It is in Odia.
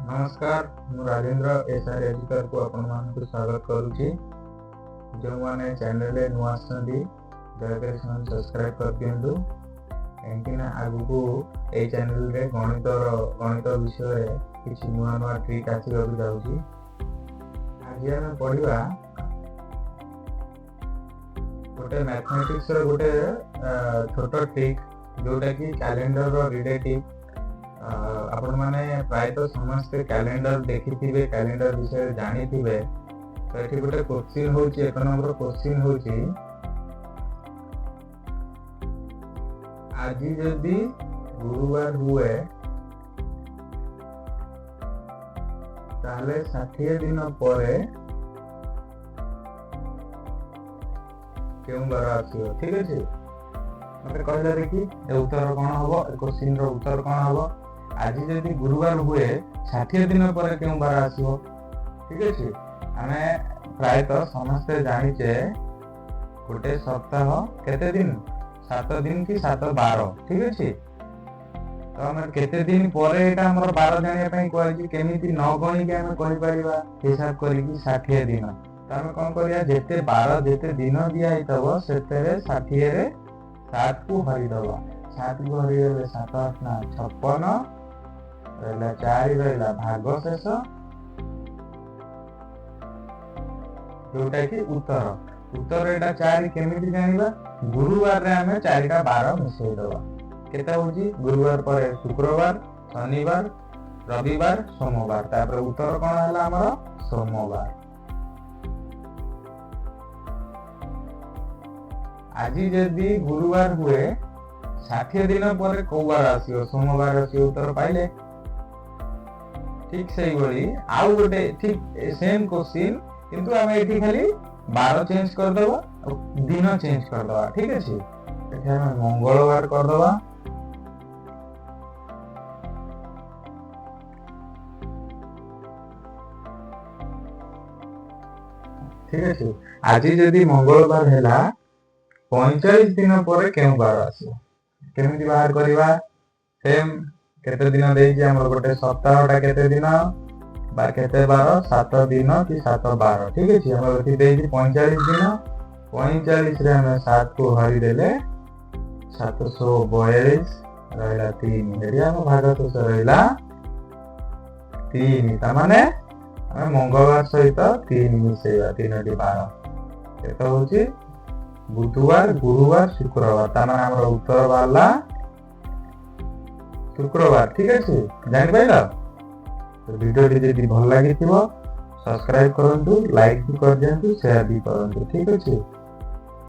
ନମସ୍କାର, ମୁଁ ରାଜେନ୍ଦ୍ର, ଏସ୍ ଆର୍ ଏଜୁକେୟାରକୁ ଆପଣମାନଙ୍କୁ ସ୍ୱାଗତ କରୁଛି। ଯେଉଁମାନେ ଚ୍ୟାନେଲରେ ନୂଆ ଆସିଛନ୍ତି, ଦୟାକରି ସେମାନେ ସବସ୍କ୍ରାଇବ୍ କରିଦିଅନ୍ତୁ, କାହିଁକିନା ଆଗକୁ ଏଇ ଚ୍ୟାନେଲରେ ଗଣିତ ବିଷୟରେ କିଛି ନୂଆ ନୂଆ ଟ୍ରିକ୍ ଆସିବାକୁ ଯାଉଛି। ଆଜି ଆମେ ପଢ଼ିବା ଗୋଟେ ମ୍ୟାଥମେଟିକ୍ସର ଗୋଟେ ଛୋଟ ଟ୍ରିକ୍, ଯୋଉଟାକି କ୍ୟାଲେଣ୍ଡରର ରିଲେଟିଭ୍। ଆପଣମାନେ ପ୍ରାୟତଃ ସମସ୍ତେ କ୍ୟାଲେଣ୍ଡର ଦେଖିଥିବେ, କ୍ୟାଲେଣ୍ଡର ବିଷୟରେ ଜାଣିଥିବେ। ତ ଏଠି ଗୋଟେ କୋଶ୍ଚିନ୍ ହଉଛି, 1 ନମ୍ବର କୋଶ୍ଚିନ୍ ହଉଛି, ଆଜି ଯଦି ଗୁରୁବାର ହୁଏ, ତାହେଲେ 60 ଦିନ ପରେ କେଉଁ ବାର ଆସିବ? ଠିକ ଅଛି, ମତେ କହିଲେ ଦେଖି, ଏ ଉତ୍ତର କଣ ହବ? ଏ କୋଶ୍ଚିନ୍ ର ଉତ୍ତର କଣ ହବ? ଆଜି ଯଦି ଗୁରୁବାର ହୁଏ, 60 ଦିନ ପରେ କେଉଁ ବାର ଆସିବ? ଠିକ ଅଛି, ଆମେ ପ୍ରାୟତଃ ସମସ୍ତେ ଜାଣିଛେ ଗୋଟେ ସପ୍ତାହ କେତେ ଦିନ? 7 ଦିନ କି 7 ବାର। ଠିକ ଅଛି, ତ ଆମେ କେତେ ଦିନ ପରେ ଏଇଟା ଆମର ବାର ଜାଣିବା ପାଇଁ କୁହାଯାଇଛି। କେମିତି ନ ଗଣିକି ଆମେ କହିପାରିବା ହିସାବ କରିକି 60 ଦିନ? ତ ଆମେ କଣ କରିବା? ଯେତେ ବାର, ଯେତେ ଦିନ ଦିଆ ହେଇଥିବ, ସେଥିରେ 60ରେ 7କୁ ହରିଦବା। 7କୁ ହରିଗଲେ 7 ଆଠ ନା 56 ରହିଲା, 4 ରହିଲା ଭାଗ ଶେଷ, ଯୋଉଟା କି ଉତ୍ତର। ଉତ୍ତର ଏଇଟା 4 କେମିତି ଜାଣିବା? ଗୁରୁବାରରେ ଆମେ ଚାରିଟା ବାର ମିଶେଇ ଦବା। କେତେ ହଉଛି? ଗୁରୁବାର ପରେ ଶୁକ୍ରବାର, ଶନିବାର, ରବିବାର, ସୋମବାର। ତାପରେ ଉତ୍ତର କଣ ହେଲା ଆମର? ସୋମବାର। ଆଜି ଯଦି ଗୁରୁବାର ହୁଏ, 60 ଦିନ ପରେ କୋଉ ବାର ଆସିବ? ସୋମବାର ଆସିବ। ଉତ୍ତର ପାଇଲେ। ଠିକ ସେଇଭଳି ଆଉ ଗୋଟେ ଠିକ ସେମ କୋଶ୍ଚିନ୍, କିନ୍ତୁ ଆମେ ଏଠି ଖାଲି ବାର ଚେଞ୍ଜ କରିଦବା ଆଉ ଦିନ ଚେଞ୍ଜ କରିଦବା। ଠିକ ଅଛି, ଏଠି ଆମେ ମଙ୍ଗଳବାର କରିଦବା। ଠିକ ଅଛି, ଆଜି ଯଦି ମଙ୍ଗଳବାର ହେଲା, 45 ଦିନ ପରେ କେଉଁ ବାର ଆସିବ? କେମିତି ବାହାର କରିବା? ସେମ୍, କେତେ ଦିନ ଦେଇଛି ଆମର? ଗୋଟେ ସପ୍ତାହଟା କେତେ ଦିନ ବା କେତେ ବାର? 7 ଦିନ କି 7 ବାର। ଠିକ ଅଛି, ଆମର ଏଠି ଦେଇଛି 45 ଦିନ। 45ରେ ଆମେ 7କୁ ହରିଦେଲେ 742 ରହିଲା, 3। ଏଠି ଆମ ଭାଗ ଶେଷ ରହିଲା 3। ତାମାନେ ଆମେ ମଙ୍ଗଳବାର ସହିତ 3 ମିଶେଇବା, ତିନୋଟି ବାର। କେତେ ହଉଛି? ବୁଧବାର, ଗୁରୁବାର, ଶୁକ୍ରବାର। ତାମାନେ ଆମର ଉତ୍ତର ବାହାରିଲା ଶୁକ୍ରବାର। ଠିକ ଅଛି, ଜାଣିପାରିଲ? ଭିଡ଼ିଓଟି ଯଦି ଭଲ ଲାଗିଥିବ, ସବସ୍କ୍ରାଇବ କରନ୍ତୁ, ଲାଇକ୍ ବି କରିଦିଅନ୍ତୁ, ସେୟାର ବି କରନ୍ତୁ। ଠିକ ଅଛି।